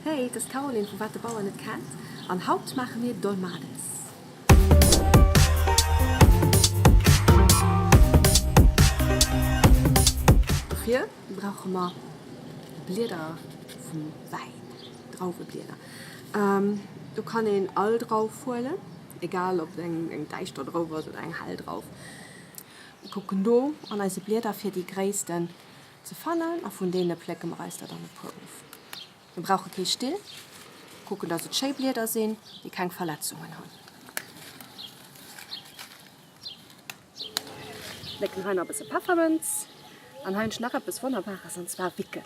Hey, et ass d'Caroline vu Wat de Bauer net kennt an haut maache mir Dolmades. Dofir brauche mer Blieder vum Wäin, Drauweblieder. Do kann een all Drauf huelen, egal ob et eng däischter Drauf ass oder eng hell Drauf. Mir kucken do an eise Blieder fir déi gréissten ze fannen a vun deene plécke mer eis der dann e puer of. Mir brauche kee Still, kucken dass et schéi Blieder sinn, déi keng Verletzungen hunn. Plécken hei nach e bësse Peffermënz an hei hunn ech nach eppes Wonnerbares an zwar Wicken.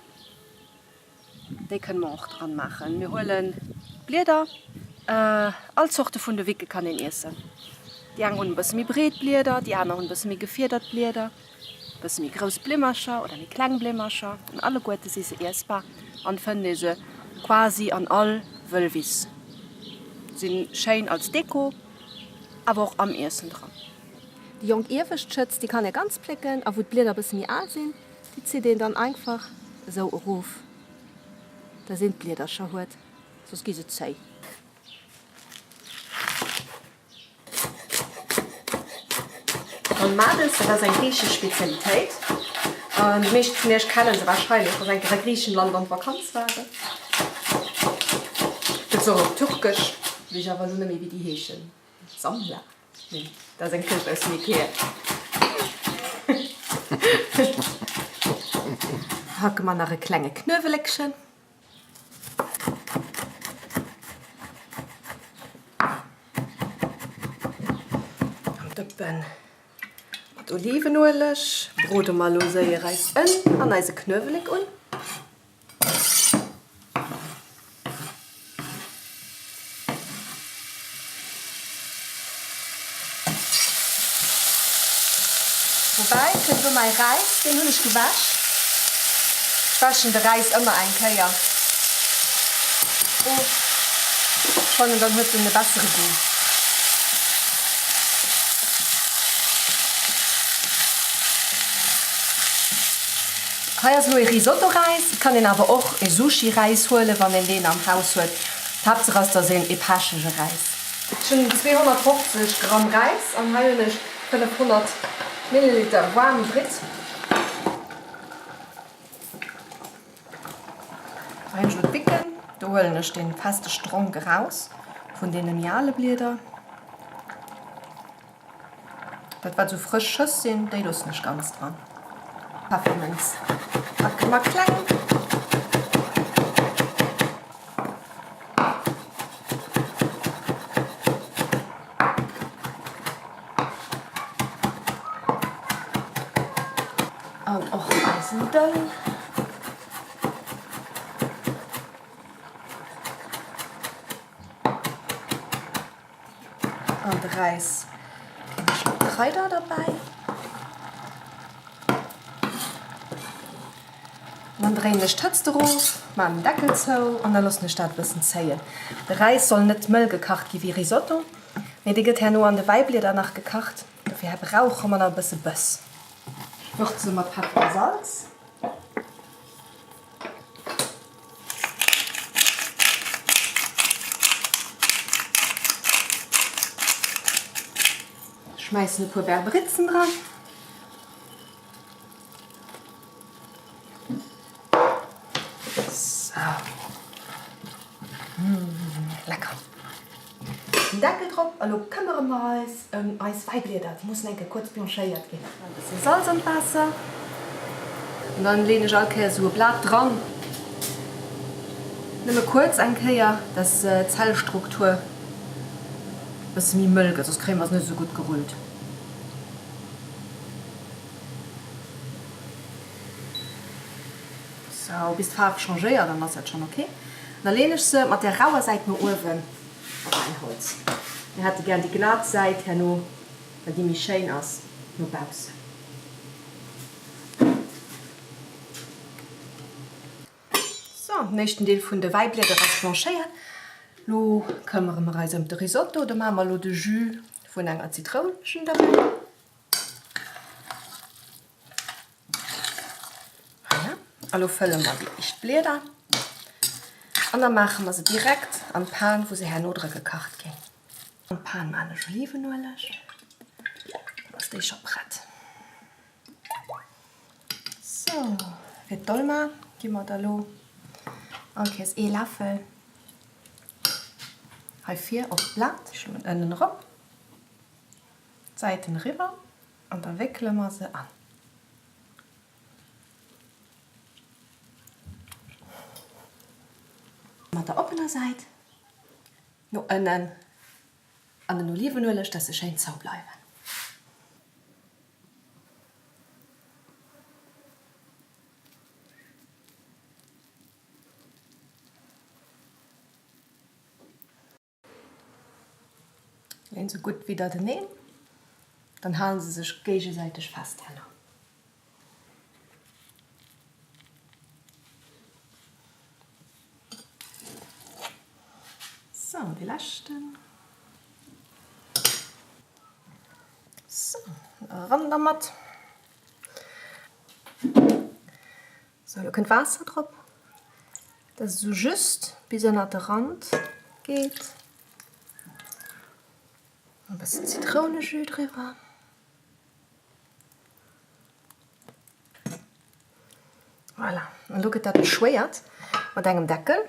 Déi kënne mer och dran maachen. Mir huelen d'Blieder, all Zorte vun de Wicke kann een iessen. Déi eng hunn e bësse méi breet Blieder, déi aner hunn e bësse méi gefiedert Blieder, e bësse méi grouss Blimmercher oder méi kleng Blimmercher. An alleguerte si se iessbar an fënnt ee se quasi an all Wëllwiss. Sinn schéin als Deko, awer och am Iessen dran. Déi jonk iewescht Schëtz, déi kann ee ganz plécken a wou d'Blieder e bësse méi al sinn, Déi zitt een dann einfach esou erof, dass een d'Bliedercher huet, soss gi se zéi. Dolmades, dat ass eng griichesch Spezialitéit. Déi meescht vun iech kennen se warscheinlech, wa se eng Kéier a Griichenland an d'Vakanz waren. Gëtt se och op Türkesch, weess ech awer elo net méi wéi déi heeschen. Samla? Nee, dat ass eng Këscht aus dem Ikea. Hacke mer nach e klenge Knuewelekchen. Am Dëppen mat Olivenueleg brode mer elo séier eis Ënn an eise Knuewelek un. Dobäi kënnt lo mäi Räis, deen hunn ech gewäsch. Ech wäschen de Räis ëmmer eng Kéier of, ech fannen dann huet en e bessere Goût. Hei ass elo ee Risotto-Räis, et kann een awer och ee Sushi-Räis huelen, wann een deen am Haus huet. D'Haaptsaach ass, dass een ee pechege Räis. Ech hunn 250 Gramm Räis an hei hunn ech 500 Milliliter waarm Britt. Hei hunn ech elo d'Wicken, do huelen ech dee feste Stronk eraus vun deene méi ale Blieder. Dat wat sou frësch Schëss sinn, déi loossen ech ganz dran. Peffermënz hacke mer kleng. An och eisen Dëll. An de Räis ginn ech nach Kraider derbäi. An dann dréinen ech d'Hëtzt erof, maan den Deckel zou an da loossen ech dat e bëssen zéien. De Räis soll net mëll gekacht gi wéi Risotto, mee dee gëtt herno an de Wäiblieder nach gekacht. Dofir brauche mer nach e bësse Bëss. Würze mat Peffer a Salz. Schmäissen e puer Berberitzen dran. Sou. Lecker. Den Deckel drop a lo këmmere mer eis ëm eis Wäiblieder. Déi mussen eng Kéier kuerz blanchéiert ginn. E bësse Salz an d'Waasser an dann leen ech all Kéier esou e Blat dran. Nëmme kuerz eng Kéier, dass d'Zellstruktur e bësse méi mëll gëtt, soss kréie mer se net esou gutt gerullt. Sou, bis d'Faarf changéiert, dann ass dat schonn ok. Da leen ech se mat der rauer Säit no uewen op mäin Holz. Mir hätte gär déi glat Säit herno, well déi méi schéin ass, no baussen. Sou, den éischten Deel vun de Wäiblieder ass blanchéiert. Lo këmmere mer eis ëm de Risotto. Do maache mer elo de Jus vun enger Zitroun derbäi. Voilà, a lo fëlle mer déi éischt Blieder. An da maache mer se direkt an d'Pan, wou se herno dra gekacht ginn. An d'Pan maan ech Olivenueleg, dann ass déi scho prett. Sou, fir d'Dolma gi mer da lo all Kéiers ee Läffel hei vir op d'Blat. Schloen ënnen erop, d'Säiten eriwwer an da wéckele mer se an. Mat der oppener Säit no ënnen an den Olivenueleg, dass se schéin zou bleiwen. Leen se gutt widderteneen, dann halen se sech géigesäiteg fest herno. Sou, dee leschten. Sou, eran dermat. Sou, elo kënnt Waasser drop, dass et esou just bis ënnert de Rand geet. E bëssen Zitrounejus driwwer. Voilà, an elo gëtt dat beschwéiert mat engem Deckel,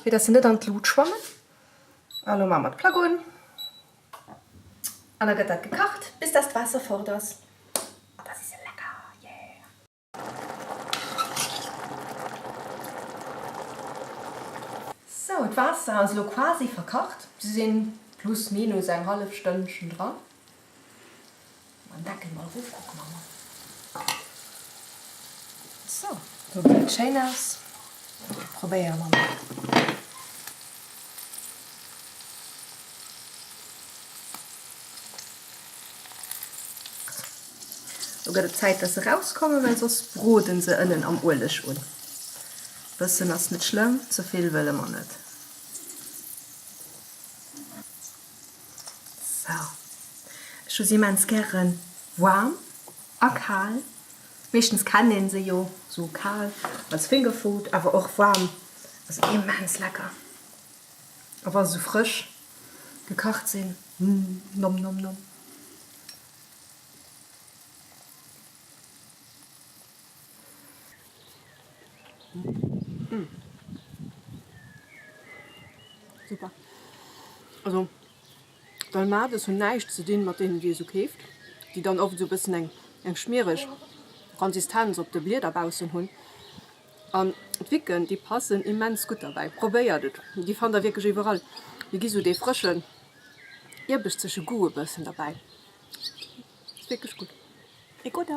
fir dass se net an d'Lut schwammen. A elo maache mer d'Plack un an da gëtt dat gekacht, bis dass d'Waasser fort ass. An da si se lecker, yeah! Sou, d'Waasser ass elo quasi verkacht. Si sinn plus minus eng hallef Stënnchen dran. Mam Deckel mol erof, kucke mer mol. Sou, do gesäit schéin aus. Probéiere mer mol. Lo gëtt et Zäit dass se rauskommen, well soss broden se ënnen am Ueleg un. Bëssen ass net schlëmm, ze vill wëlle mer net. Sou, ech hu se immens gären waarm a kal. Meeschtens kennt een se jo sou kal als Fingerfood, awer och waarm ass immens lecker. A wa se sou frësch gekacht sinn, nom nom nom. Super. Also Dalmades hunn näischt ze dinn mat deenen déi ee sou keeft, déi dann oft esou e bëssen eng eng schmiereg Konsistenz op de Blieder baussen hunn. An d'Wicken déi passen immens gutt derbäi. Probéiert et, déi fannt der wierklech iwwerall. Déi gi sou dee frëschen ierbeschzege Goût e bëssen derbäi. Ass wierklech gutt. E Goût!